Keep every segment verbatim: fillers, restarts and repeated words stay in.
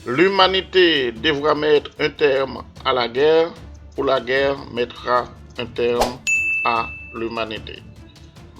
L'humanité devra mettre un terme à la guerre ou la guerre mettra un terme à l'humanité.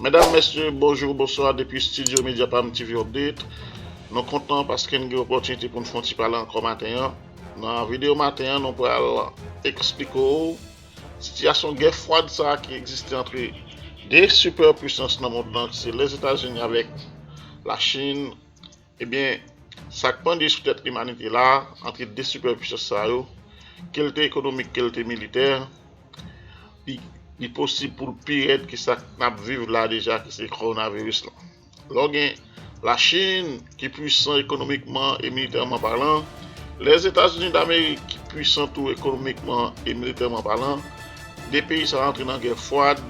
Medam, mesye, bonjou, bonswa, depi estidyo Media Pam T V Update. Nou kontan paske n gen opòtinite pou n fè yon ti pale ankò maten an. Nan videyo maten an, nou pral eksplike w sitiyasyon gè fwad sa a ki egziste antre de sipèpwisans nan mond lan, ki se Lèzetazini avèk Lachin. Ebyen, sa k pandye sou tèt limanite la, antre de sipèpwisans sa yo, ke l te ekonomik, ke l te militè, li, li posib pou l pi rèd ke sa n ap viv la deja, ki se kowonaviris lan. Lè w gen Lachin, ki pwisan ekonomikman e militèman palan, Lèzetazini Damerik, ki pwisan tou ekonomikman e militèman palan, de peyi sa yo antre nan gè fwad.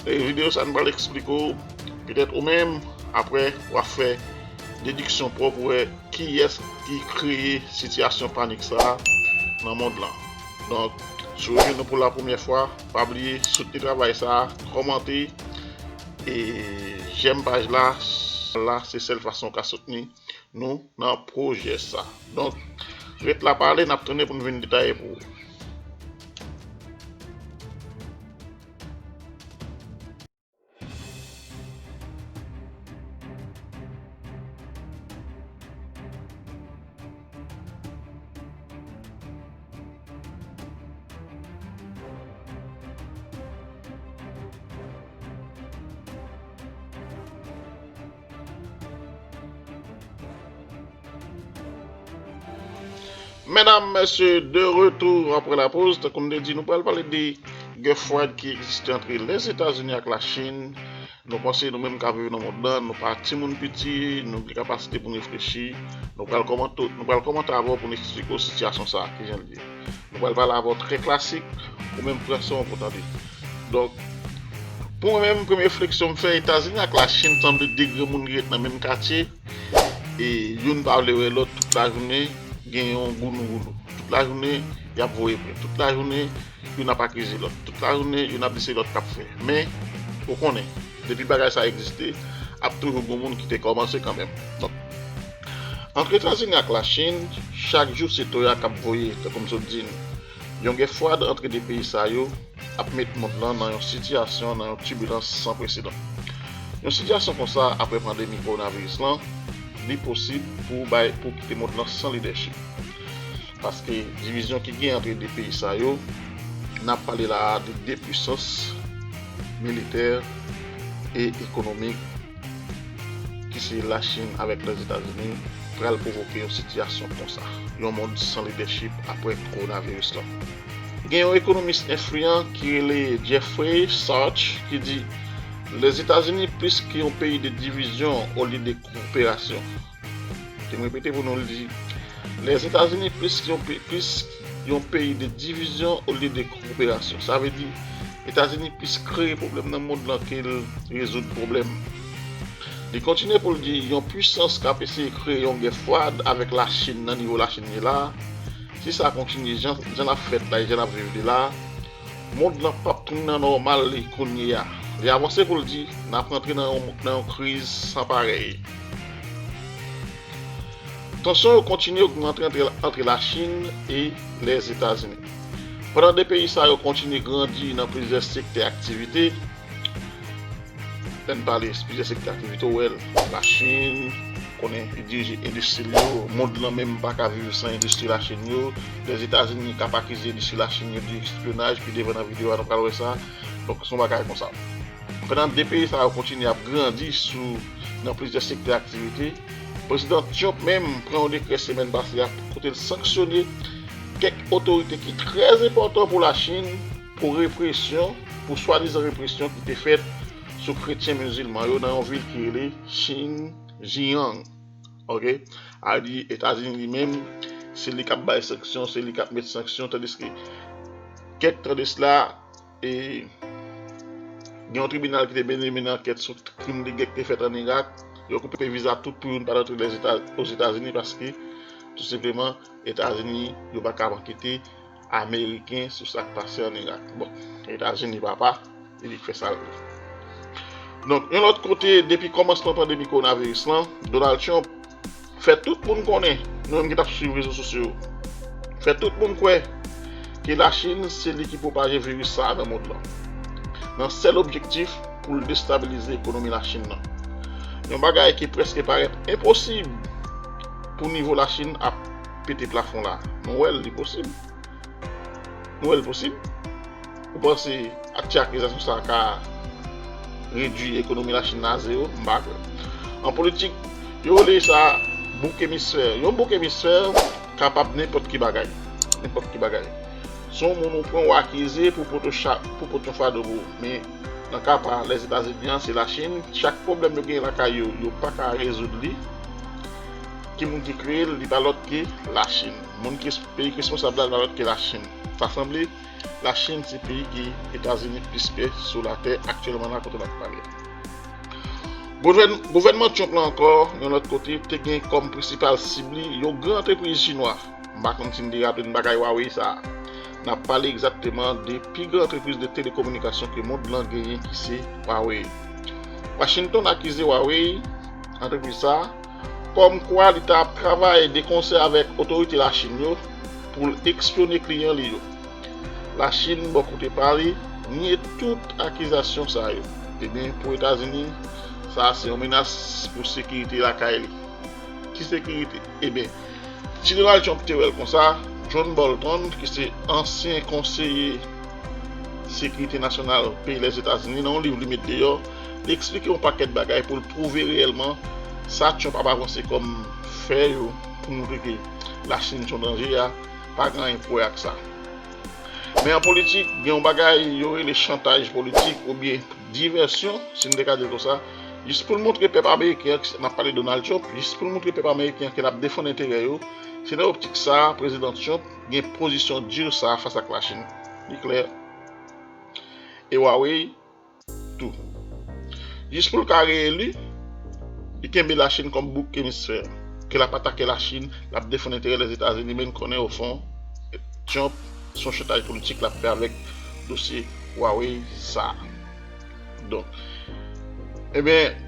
E videyo sa a, nou pral eksplike w, petèt ou menm, apre, w a fè dediksyon pwòp, ou wè kiyès ki kreye sitiyasyon panik sa a nan mond lan. Donk, si w rejwenn nou pou la premyè fwa, pa bliye soutni travay sa a, kòmante, e jèm paj la. La, se sèl fason w ka soutni nou nan pwojè sa. Donk, ret la pale, n ap tounen pou n vin detaye pou ou. Medam, mesye, de retour apre la poz. Tankou m te di, nou pral pale de gè fwad ki egziste antre Lèzetazini ak Lachin. Nou panse nou menm k ap viv nan mond lan, nou pa timoun piti, nou gen kapasite pou n reflechi. Nou pral kòmante, nou pral kòmante avè w pou n eksplike w sitiyasyon sa a, kijan l ye. Nou pral pale avè w trè klasik, ou menm pran san w pou w tande. Donk, pou mwen menm, premye refleksyon m fè, Etazini ak Lachin sanble de granmoun ki ret nan menm katye, e youn pa vle wè lòt tout lajounen, gen yon gounou-gounou. Tout lajounen, y ap voye plent. Tout lajounen, youn ap akize lòt. Tout lajounen, youn ap di se lòt k ap fè. Men, ou konnen, depi bagay sa egziste, ap toujou gen moun ki te kòmanse kanmenm. Donk, ant Etazini ak Lachin, chak jou se toya k ap voye, tankou m sot di n. Yon gè fwad antre de peyi sa yo ap met mond lan nan yon sitiyasyon, nan yon tibilans san presedan. Yon sitiyasyon konsa, apre pandemi kowonaviris lan, li posib pou bay, pou kite mond lan san lidèchip. Paske divizyon ki gen antre de peyi sa yo, n ap pale la a de de pwisans militè e ekonomik, ki se Lachin avèk Lèzetazini, pral pwovoke yon sitiyasyon konsa, yon mond san lidèchip apre kowonaviris lan. Gen yon ekonomis enfliyan ki rele Jeffrey Sachs ki di, Lèzetazini plis ke yon peyi de divizyon olye de koperasyon. Te m repete pou nou, l di, Lèzetazini plis yon pe-, plis yon peyi de divizyon olye de koperasyon. Sa vle di, Etazini plis kreye pwoblèm nan mond lan ke l rezoud pwoblèm. Li kontinye pou l di, yon pwisans k ap eseye kreye yon gè fwad avèk Lachin nan nivo Lachin ye la, si sa kontinye jan, jan l ap fèt la e jan l ap viv li la, mond lan p ap tounen nan nòmal li kounye a. Li avanse pou l di, n ap rantre nan yon, nan yon kriz san parèy. Tansyon yo kontinye ogmante antre, antre Lachin e Lèzetazini. Pandan de peyi sa yo kontinye grandi nan plizyè sektè aktivite, lè n pale plizyè sektè aktivite, ou wè l, Lachin, konnen li dirije endistri l yo, mond lan menm pa ka viv san endistri Lachin yo, Lèzetazini k ap akize endistri Lachin yo de espyonaj, pi devan nan videyo a nou pral wè sa. Donk, se yon bagay konsa. Pandan de peyi sa yo kontinye ap grandi sou, nan plizyè sektè aktivite, Prezidan Trump menm pran yon dekrè semèn pase a kote l sanksyone kèk otorite ki trè enpòtan pou Lachin pou represyon, pou swadizan represyon ki te fèt sou kretyen mizilman yo nan yon vil ki rele Xinjiang. Oke? A di Etazini li menm, se li k ap bay sanksyon, se li k ap met sanksyon, tandiske kèk tan de sila, e gen yon tribinal ki te mennen, mennen ankèt sou krim de gè ki te fèt ann Irak. Yo koupe viza tout pou youn pa t antre Lèzeta-, Ozetazini paske, tou senpleman, Etazini, yo pa ka ankete Ameriken sou sa k pase ann Irak. Bon, Etazini papa, e li k fè sa l vle. Donk, yon lòt kote, depi kòmansman pandemi kowonaviris lan, Donald Trump Fè tout moun konnen, nou menm ki t ap swiv rezo sosyo yo, fè tout moun kwè ke Lachin se li ki pwopaje viris sa a nan mond lan, nan sèl objektif pou l destabilize ekonomi Lachin nan. Yon bagay ki prèske parèt enposib pou nivo Lachin ap pete plafon la. Nou wè l, li posib. Nou wè l posib? Ou panse ak ti akizasyon sa a ka redui ekonomi Lachin nan a zewo? M pa kwè. An politik, yo rele sa bouk emisfè. Yon bouk emisfè kapab nenpòt ki bagay. Nenpòt ki bagay. Se yon moun ou pran, ou akize pou pote yon cha-, pou pote yon fado pou ou. Men, nan ka pa Lèzetazini an, se Lachin. Chak pwoblèm yo genyen lakay yo, yo pa ka rezoud li. Ki moun ki kreye l? Li pa lòt ke Lachin. Moun ki, peyi ki responsab la, li pa lòt ke Lachin. Sa sanble, Lachin se peyi ke Etazini plis pè sou latè aktyèlman la kote n ap pale. Gouvèn-, gouvènman Trump la ankò, yon lòt kote, te gen kòm prensipal sib li yon gran antrepriz chinwa. M pa konn si n te raple n bagay Huawei sa a. N ap pale egzakteman de pi gran antrepriz de telekominikasyon ke mond lan genyen, ki se Huawei. Washington akize Huawei, antrepriz sa a, kòmkwa li t ap travay de konsè avèk otorite Lachin yo pou l espyone kliyan li yo. Lachin, bò kote pa li, nye tout akizasyon sa yo. Ebyen, pou Etazini, sa a se yon menas pou sekirite lakay li. Ki sekirite? Ebyen, si Donald Trump te wè l konsa, John Bolton, ki se ansyen konseye sekirite nasyonal peyi Lèzetazini, nan yon liv li met deyò, li eksplike yon pakèt bagay pou l pwouve reyèlman sa Trump ap avanse kòm fè yo pou montre ke Lachin se yon danje a, pa gen anyen pou wè ak sa. Men an politik, gen yon bagay yo rele chantaj politik oubyen divèsyon, si n te ka di l konsa, jis pou l montre pèp ameriken an, n ap pale Donald Trump, jis pou l montre pèp ameriken an ke l ap defann enterè yo. Se nan optik sa a, Prezidan Trump gen pozisyon di sa a fas ak Lachin. Li klè. E Huawei tou. Jis pou l ka reyeli, li kenbe Lachin kòm bouk emisfè. Ke l ap atake Lachin, l ap defann enterè Lèzetazini, men n konnen ofon, Trump se yon chantaj politik l ap fè avèk dosye Huawei sa a. Donk, ebyen,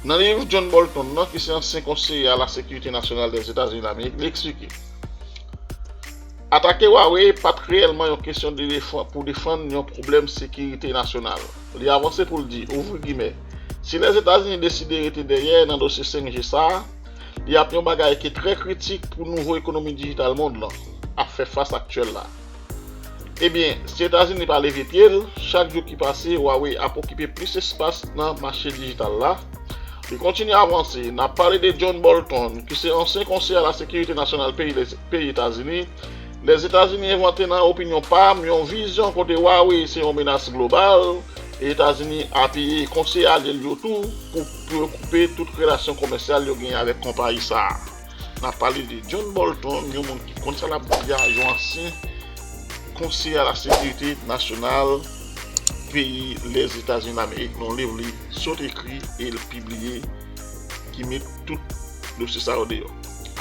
nan liv John Bolton nan, ki se ansyen konseye a la sekirite nasyonal Lèzetazini Damerik, li eksplike. Atake Huawei pa t reyèlman yon kesyon de defan-, pou defann yon pwoblèm sekirite nasyonal. Li avanse pou l di, ouvri gimè, si Lèzetazini deside rete dèyè nan dosye senk G sa a, li ap yon bagay ki trè kritik pou nouvo ekonomi dijital mond lan ap fè fas aktyèl la. Ebyen, si Etazini pa leve pye l, chak jou ki pase, Huawei ap okipe plis espas nan mache dijital la. Li kontinye avanse, n ap pale de John Bolton, ki se ansyen konseye a la sekirite nasyonal peyi, peyi Etazini. Lèzetazini envante nan opinyon pa m yon vizyon kote Huawei se yon menas global, e Etazini apiye konseye alye l yo tou pou, pou yo koupe tout relasyon komèsyal yo genyen avèk konpayi sa a. N ap pale de John Bolton, yon moun ki konn sa l ap di a, yon ansyen konseye a la sekirite nasyonal peyi Lèzetazini Damerik, nan yon liv li sot ekri e l pibliye, ki met tout dosye sa yo deyò.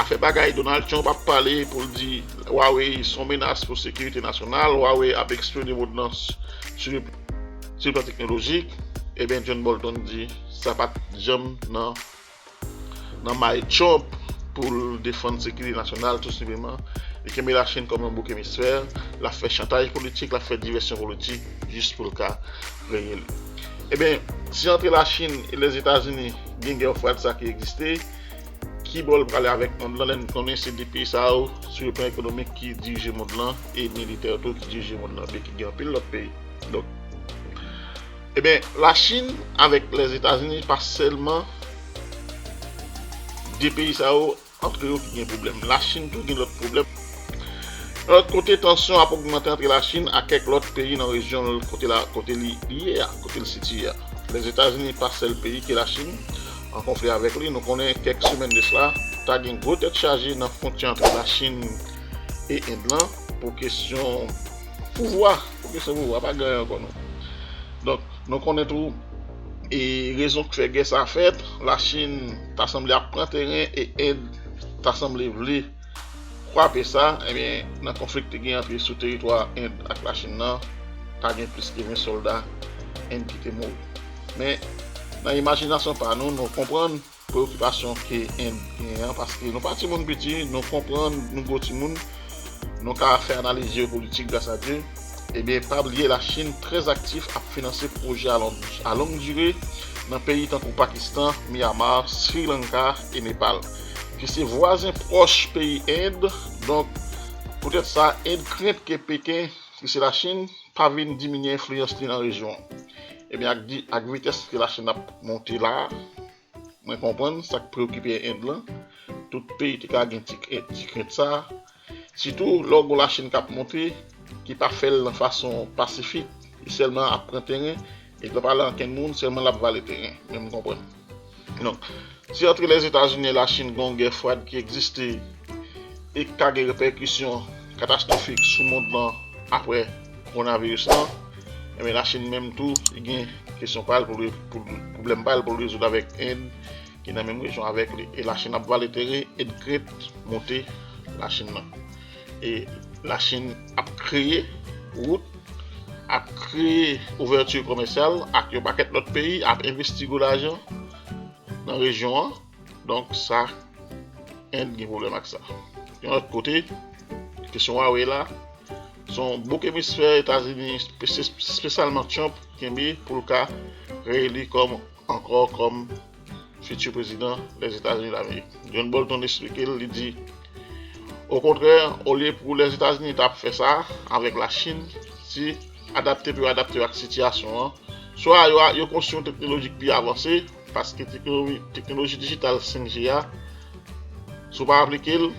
Afè bagay Donald Trump ap pale pou l di Huawei se yon menas pou sekirite nasyonal, Huawei ap espyone mond lan s-, sou le, sou le plan teknolojik, ebyen, John Bolton di sa pa t janm nan, nan may Trump pou l defann sekirite nasyonal, tou senpleman. Li kenbe Lachin kòm yon bouk emisfè, l ap fè chantaj politik, l ap fè divèsyon politik, jis pou l ka reyeli. Ebyen, si antre Lachin e Lèzetazini gen gè frad sa ki egziste, ki bò l prale avèk mond lan, lè n konnen se de peyi sa yo, sou le plan ekonomik, ki dirije mond lan, e militè tou ki dirije mond lan, byen ki gen anpil lòt peyi. Donk, ebyen, Lachin avèk Lèzetazini pa sèlman de peyi sa yo, antre yo ki gen pwoblèm. Lachin tou gen lòt pwoblèm. Nan lòt kote, tansyon ap ogmante antre Lachin ak kèk lòt peyi nan rejyon l kote la, kote li, li ye a, kote l sitiye a. Lèzetazini pa sèl peyi ke Lachin an konfli avèk li. Nou konnen kèk semèn de sila, ta gen gwo tèt chaje nan fwontyè antre Lachin e End lan pou kesyon pouvwa. Pou kesyon pouvwa, pa gen anyen ankò non. Donk, nou konnen tou, e rezon k fè gè sa fèt, Lachin ta sanble ap pran teren e End ta sanble vle kwape sa, ebyen, nan konfli ki te gen antre sou teritwa End ak Lachin nan, ta gen plis ke ven sòlda End ki te mouri. Men, nan imajinasyon pa nou, nou konprann preyokipasyon ke End genyen an, paske nou pa timoun piti, nou konprann, nou gwo timoun, nou ka fè analiz jeyopolitik gras a Dye. Ebyen, pa bliye Lachin trè aktif ap finanse pwojè a long, a long dire nan peyi tankou Pakistan, Myanmar, Sri Lanka e Nepal, ki se vwazen pwòch peyi End. Donk, poutèt sa, End krent ke Peken, ki se Lachin, pa vin diminye enfliyans li nan rejyon an. Ebyen, ak, di- ak vitès ke Lachin ap monte la a, mwen konprann sa k preyokipe End lan. Tout peyi te ka gen ti, ti krent sa a. Sitou, lè w gen Lachin k ap monte, ki pa fè l nan fason pasifik, li sèlman ap pran teren, li pa pale ankenn moun, sèlman l ap vale teren. Men m konprann. Donk, si antre Lèzetazini e Lachin gen yon gè fwad ki egziste e ki ka gen repèkisyon katastwofik sou mond lan apre kowonaviris lan, ebyen, Lachin menm tou, li gen kesyon pa l pou l, pou, pwoblèm pa l pou l rezoud avèk End, ki nan menm rejyon avèk li. E Lachin ap vale teren, End krent monte Lachin nan. E Lachin ap kreye wout, ap kreye ouvèti komèsyal ak yon pakèt lòt peyi, ap envesti gwo lajan nan rejyon an. Donk, sa, End gen pwoblèm ak sa. Yon lòt kote, kesyon Huawei la, se yon bouk emisfè Etazini, espe-, espesyalman Trump, kenbe pou l ka reyeli kòm, ankò kòm fiti prezidan Lèzetazini Damerik. John Bolton esplike l, li di, okontrè, olye pou Lèzetazini ta ap fè sa avèk Lachin, si adapte pou yo adapte yo ak sitiyasyon an, swa yo, yo konstwi yon teknoloji ki pi avanse, paske teknoloji, teknoloji dijital senk G a, si w pa aplike l,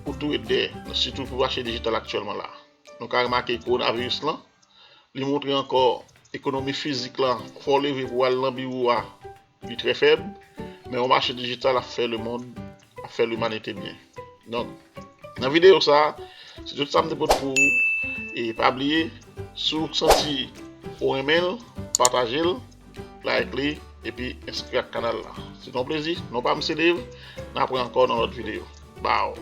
ou tou ret dèyè, sitou pou mache dijital aktyèlman la. Nou ka remake kowonaviris lan, li montre ankò ekonomi fizik lan, fò w leve pou w al nan biwo a, li trè fèb, men yon mache dijital ap fè lemonn, ap fè limanite byen. Donk, nan videyo sa a, se tout sa m te pote pou ou. E pa bliye, si w santi ou renmen l, pataje l, like li, epi enskri ak kanal la. Se t on plezi, non pa m se Dave, n ap wè ankò nan lòt videyo. Baw!